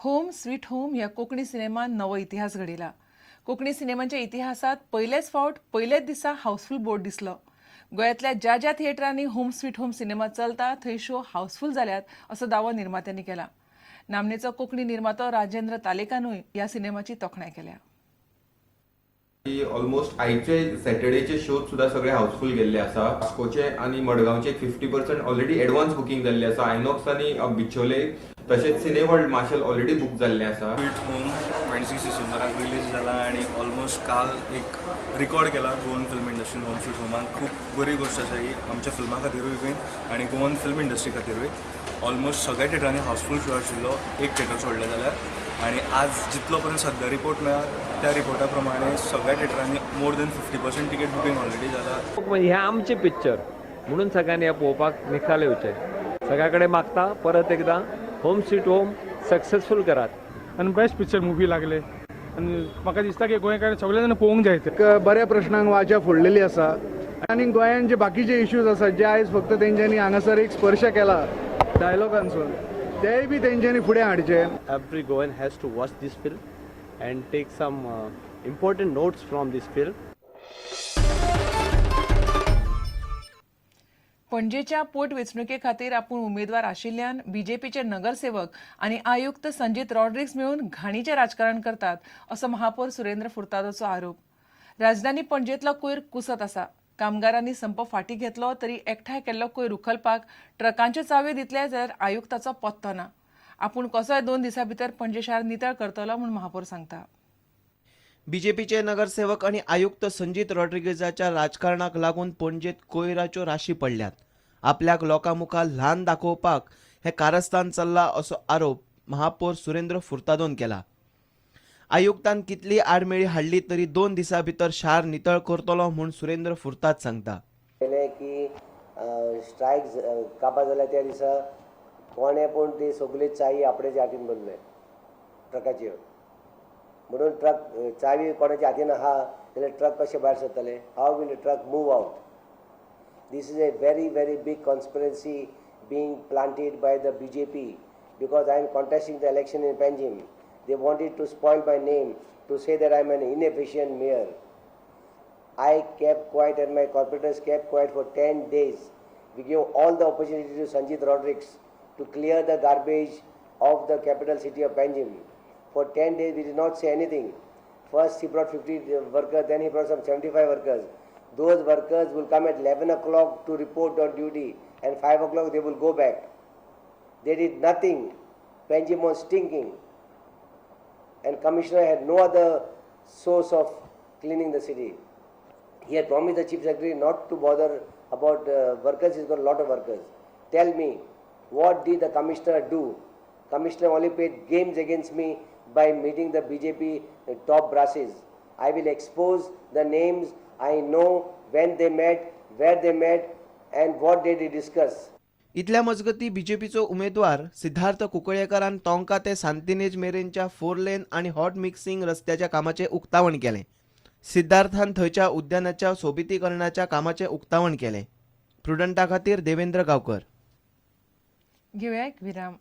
Home sweet home ह्या कोंकणी सिनेमान नवो इतिहास घडयला. कोंकणी सिनेमाच्या इतिहासात पयलेच फावट पयलेच दिसा हाऊसफुल बोर्ड दिसलो. गोंयांतल्या ज्या ज्या थिएटरांनी होम स्वीट होम सिनेमा चलता थंय शो हाऊसफुल जाल्यात असो दावो निर्मात्यांनी केला. नामनेचो कोंकणी निर्मातो राजेंद्र तालेकानूय ह्या सिनेमाची तोखणाय केल्या. ऑलमोस्ट आयचे सॅटर्डेचे शोज सुद्दां सगळे हाऊसफुल गेल्ले आसा. वास्कोचे आनी मडगांवचे 50% ऑलरेडी एडवान्स बुकींग जाल्ले आसा. आयनॉक्स आनी बिचोले तशेंच सिनेवर्ल्ड माशेल ऑलरेडी बूक जाल्ले आसा. स्वीट होम 26 डिसेंबराक रिलीज जाला आनी ऑलमोस्ट काल एक रिकॉर्ड केला गोवन फिल्म इंडस्ट्रीन. होम स्वीट होमान खूब बरी गोश्ट आसा ही आमच्या फिल्मा खातीरूय बीन आनी गोवन फिल्म इंडस्ट्री खातीरूय. ऑलमोस्ट सगळ्या थिएटरांनी हाऊसफूल शो आशिल्लो, एक थिएटर सोडलें जाल्यार. आनी आज जितलो पर्यंत सद्या रिपोर्ट मेळ्ळा त्या रिपोर्टा प्रमाणे सगळ्या थिएटरांनी more than 50% ticket booking already जाला. म्हणजे हें आमचें पिक्चर म्हणून सगळ्यांनी हें पळोवपाक निकाल येवचें. सगळ्या कडेन मागता परत एकदां, होम स्वीट होम सक्सेसफूल करात. आनी बेस्ट पिक्चर मुवी लागले आनी म्हाका दिसता की गोंयकार सगळे जाण पळोवंक जाय ते. एक बऱ्या प्रश्नांक वाचा फोडलेली आसा आनी गोंयांत जे बाकीचे इश्यूज आसात जे आयज फक्त तेंच्यांनी हांगासर एक स्पर्श केला डायलॉगांसून, तेय बी तेंच्यांनी फुडें हाडचे. Every Goan has to watch this film and take some important notes from this film. पणजेच्या पोटवेंचणुके खातीर आपूण उमेदवार आशिल्ल्यान बीजेपीचे नगरसेवक आनी आयुक्त संजीत रॉड्रिग्स मेळून घाणीचें राजकारण करतात असो महापौर सुरेंद्र फुर्तादोचो आरोप. राजधानी पणजेंतलो कोयर कुसत आसा. कामगारांनी संप फाटीं घेतलो तरी एकठांय केल्लो कोयर उखलपाक ट्रकांच्यो चावयो दितले जाल्यार आयुक्ताचो पत्तो ना. आपूण कसोय 2 दिसां भितर पणजे शार नितळ करतलो म्हूण महापौर सांगता. बीजेपीचे नगरसेवक आणि आयुक्त संजीत रॉड्रिगेजाच्या राजकारणाक लागून पणजेत कोयराच्यो राशी पडल्यात. आपल्याक लोकां मुखार ल्हान दाखोवपाक हे कारस्थान चल्ला असो आरोप महापौर सुरेंद्र फुर्तादोन केला. आयुक्तान कितली आडमेळी हाडली तरी 2 दिसां भितर शार नितळ करतलो म्हूण सुरेंद्र फुर्ताद सांगता. केलें की स्ट्रायक काबा जाल्या त्या दिसा कोणें पूण ती सगळी चावी आपणाच्या हातीन भरले ट्रकाच्यो, म्हणून ट्रक चावी कोणाच्या हातीन आहा जाल्यार ट्रक कशें भायर सरतले? How will truck move out? This is a very very big conspiracy being planted by the BJP because I am contesting the election in Panjim. They wanted to spoil my name, to say that I am an inefficient mayor. I kept quiet and my corporators kept quiet for 10 days. We gave all the opportunity to Sanjit Rodrigues to clear the garbage of the capital city of Panjim. For 10 days we did not say anything. First he brought 50 workers, then he brought some 75 workers. Those workers will come at 11 o'clock to report on duty and 5 o'clock they will go back. They did nothing. Panjim was stinking. And commissioner had no other source of cleaning the city. He had promised the chief secretary not to bother about workers. He's got a lot of workers. Tell me, what did the commissioner do? Commissioner only played games against me by meeting the BJP top brasses. I will expose the names. I know when they met, where they met, and what did they discuss. इतल्या मजगती बीजेपीचो उमेदवार सिद्धार्थ कुंकळयेंकारान तोंका ते सांतिनेज मेरेनच्या 4 lane आनी hot mixing रस्त्याच्या कामाचें उक्तावण केलें. सिद्धार्थान थंयच्या उद्यानाच्या सोबितीकरणाच्या कामाचें उक्तावण केलें. प्रुडंटा खातीर देवेंद्र गांवकर. घेवया एक विराम.